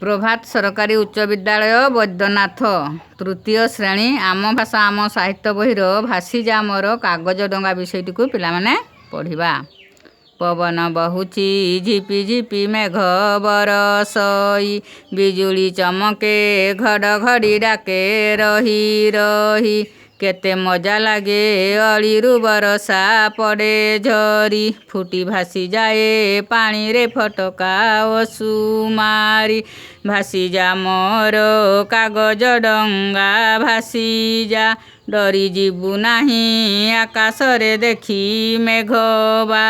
ପ୍ରଭାତ ସରକାରୀ ଉଚ୍ଚ ବିଦ୍ୟାଳୟ, ବୈଦ୍ୟନାଥ, ତୃତୀୟ ଶ୍ରେଣୀ, ଆମ ଭାଷା ଆମ ସାହିତ୍ୟ ବହିର ଭାସିଯା ମୋର କାଗଜ ଡଙ୍ଗା ବିଷୟଟିକୁ ପିଲାମାନେ ପଢ଼ିବା। ପବନ ବହୁଛି ଝିପି ଝିପି, ମେଘ ବରଷଇ, ବିଜୁଳି ଚମକେ, ଘଡ଼ଘଡ଼ି ଡାକେ ରହି ରହି। କେତେ ମଜା ଲାଗେ, ଅଳିରୁ ବରଷା ପଡ଼େ ଝରି, ଫୁଟି ଭାସିଯାଏ ପାଣିରେ ଫଟକା ଅସୁମାରି। ଭାସିଯା ମୋର କାଗଜ ଡଙ୍ଗା ଭାସିଯା, ଡରିଯିବୁ ନାହିଁ ଆକାଶରେ ଦେଖି ମେଘବା।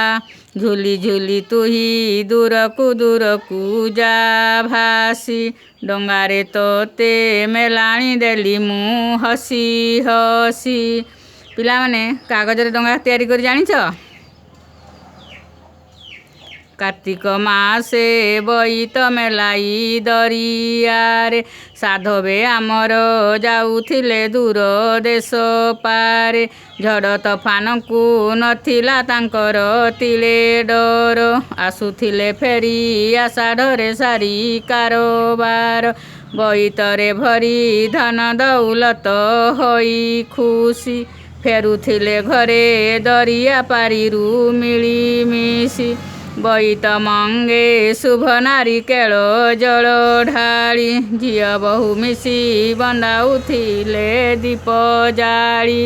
ଝୁଲି ଝୁଲି ତୁହି ଦୂରକୁ ଦୂରକୁ ଯା ଭାସି, ଡଙ୍ଗାରେ ତୋତେ ମେଲାଣି ଦେଲି ମୁଁ ହସି ହସି। ପିଲାମାନେ, କାଗଜରେ ଡଙ୍ଗା ତିଆରି କରି ଜାଣିଛ? କାର୍ତ୍ତିକ ମାସେ ବୋଇତ ମେଲାଇ ଦରିଆରେ, ସାଧବେ ଆମର ଯାଉଥିଲେ ଦୂର ଦେଶ ପାରେ। ଝଡ଼ ତୋଫାନକୁ ନଥିଲା ତାଙ୍କର ତିଳେ ଡର, ଆସୁଥିଲେ ଫେରି ଆଷାଢ଼ରେ ସାରି କାରବାର। ବୋଇତରେ ଭରି ଧନ ଦୌଲତ ହୋଇ ଖୁସି, ଫେରୁଥିଲେ ଘରେ ଦରିଆ ପାରିରୁ ମିଳିମିଶି। ବୋଇତ ମଙ୍ଗେ ଶୁଭ ନାରିକେଳ ଜଳ ଢାଳି, ଝିଅ ବୋହୂ ମିଶି ବନ୍ଦାଉଥିଲେ ଦୀପ ଜାଳି।